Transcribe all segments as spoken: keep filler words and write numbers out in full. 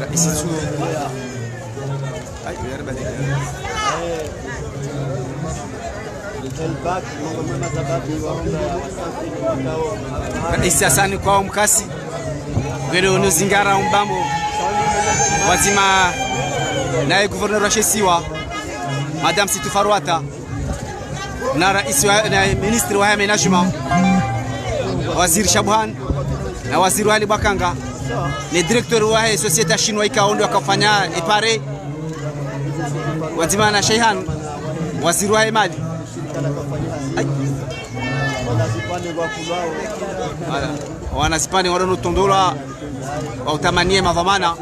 Raisi tu. Ai, ya Rabbi. Raisi Hassan Kwao Mkasi. Ngwendo no zingara umbambo. Wadzima naye gouverneur wa she isiwa, Madame Situ Farouata. Na raisi wa, na ministre wa aménagement, waziri Shabuhan, na waziri wa Ali Bwakanga, ne directeur wa société chinoise ikao ndo wakafanya e pare, wadzima na Sheihan, waziri wa mali. Ai. Voilà. Wana zipande wado no tondolwa, wa utamanie madhwamana. Yaani,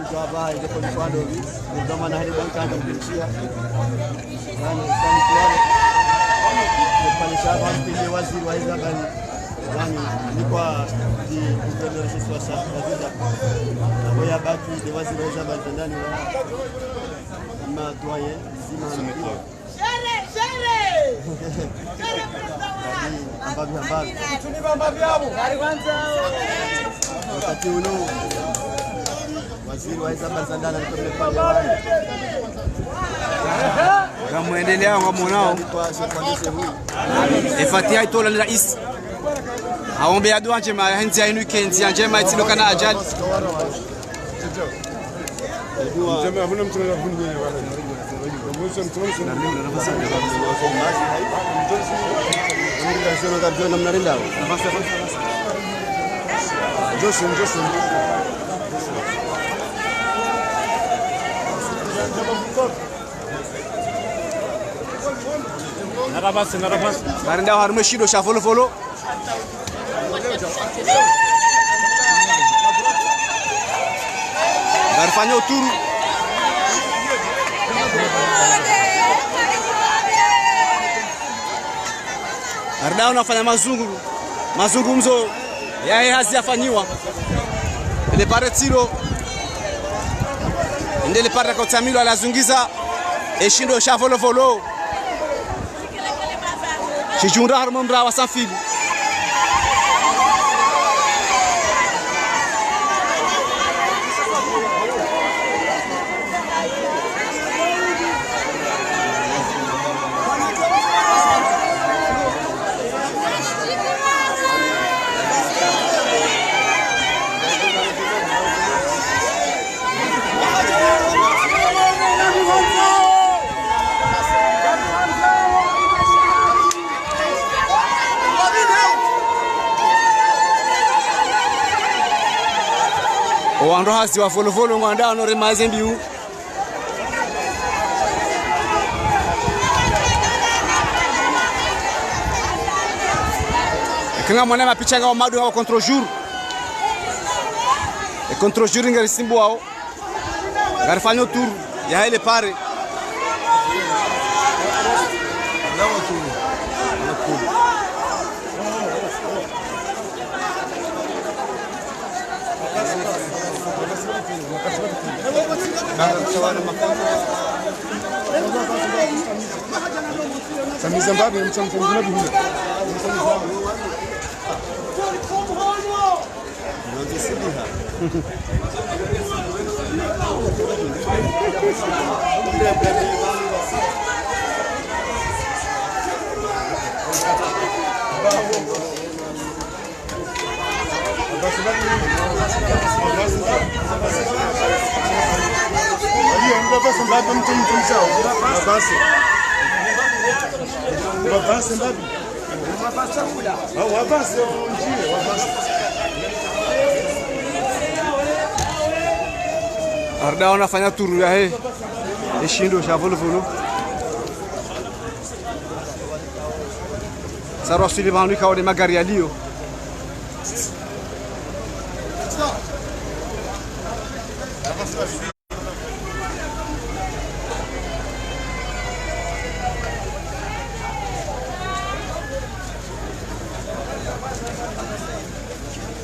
yaani, yaani, yaani, waziri wa hizo habari. Yaani, nilikuwa ni gouverneur wa she isiwa sha Ngazidja. Na boya baki, nde waziri wa hizo habari za ndani wa ma doyen, zima. Shere, shere! Shere, président wa. Yaani, ambavyo, ambavyo. Wakati unu, waziri wa hizo habari za ndani alikuwa amefanya wazi. Ngamwendelea, ngamwonao. Kwa, kwa mzee huyu. E Fatiha itolwa ni raisi. Aombe ya dua ndjema, ya ndzia inu ike ndzia ndjema, itsidokana ajali. Ngarendao harumwa eshindo sha Volovolo. Ngarifanyao uturu. Ngarendao nafanya mazungumzo. Mazungumzo yahe hazi yafanyiwa. Ele pare tsilo. Ende ele pare kautsamilwa lazungiza eshindo sha Volovolo. Shijunda harumwa mraa wa Sanfili. Owandru hazi wa Volovolo ngwandao no rema ze mbiu. Eka ngamwona mapicha ngao madu ngao contre-jour. E contre-jour ngarisimbuao. Ngarifanyao tour yahe le pare. Samiza mbapvi, mtsamfungula bihula. Arda wanafanya tour yahe eshindo sha Volovolo. Sarwaswili pvanu ikao ne magari yaliyo.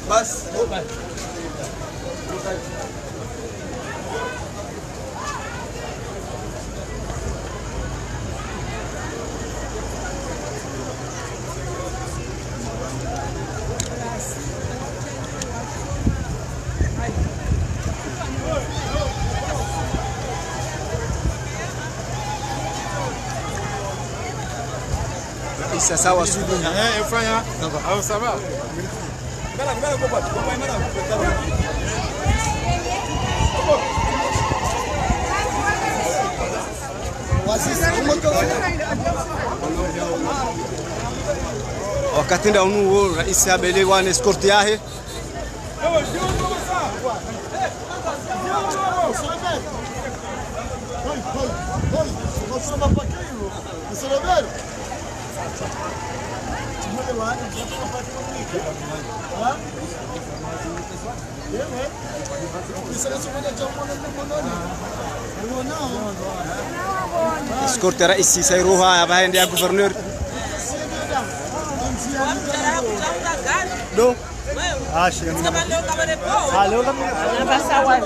Basi. Sasa waswili. Eh, fanya. Ça va. Alors, ça va. Wakati nda unu wo, raisi habele wana escorte yahe. Escorte ya raisi, sa iroha, ya pvahe nde ya gouverneur. Do. Ah, shema. Ah, leo kama Ça va ?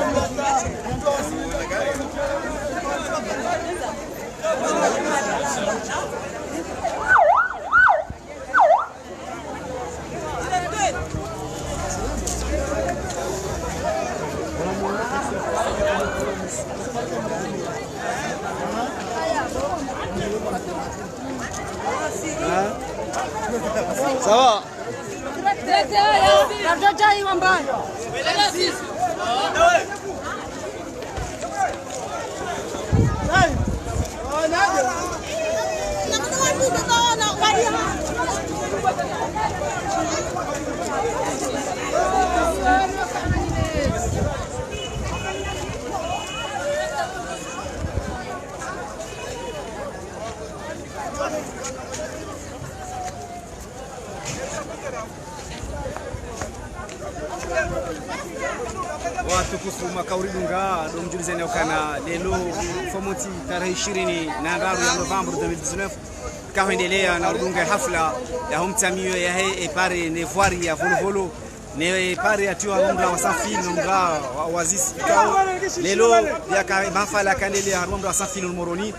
Watukufu, mwaka uridunga, ndo mdjulizeni ukana leo, mfumontsi tarehi ishirini na ndraru ya novembre deux mille dix-neuf, kahwendelea na udunga hafla ya homtsamiyo yahe epare ne vwari ya Volovolo, ne pare yatiwa no mdra wa Sanfil, no mdra wa Oasis. Ikao leo yaka mahafala yakandelea harumwa mdra wa Sanfil no Moroni.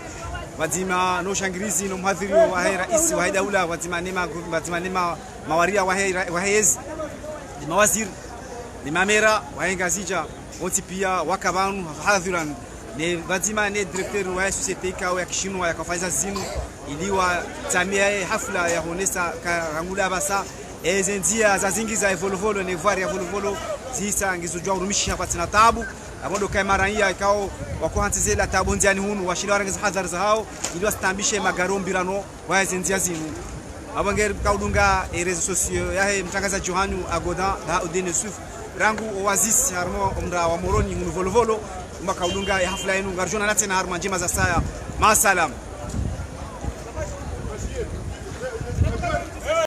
Pvadzima no ushangirizi no muhadhiriyo wahe raisi wahe daula, pvadzima ne ma, pvadzima ne ma, mawaria wahe ra, wahe ezi, ne mawaziri, ne mamera wahe Ngazidja, wontsi pia waka pvanu hadhwiran, ne pvadzima ne directeur wahe société ikao ya kishinwa yakafanya zinu, ili watsamiye hafla ya honesa ka rangu la pvasa, eze ndzia za zingi za Volovolo, ne vwari ya Volovolo, zisa ngizo djuwa urumishiha pvatsina tabu. Apvo ndo kayi maraiya ikao wako hantsi zela tabu ndziani hunu, washinda warenge ze hadhari zahao, ili wasitambishe magari ombirano wa eze ndzia zinu. Apvo ngeri kaudunga e réseaux sociaux yahe mtrangazadji wahanyu Agoda Bahaudine Yusuf, rangu Oasis, harumwa omdra wa Moroni hunu Volovolo, umba kaudunga e hafla inu, ngaridjo onana tsena harumwa ndjema za saya. Maasalam.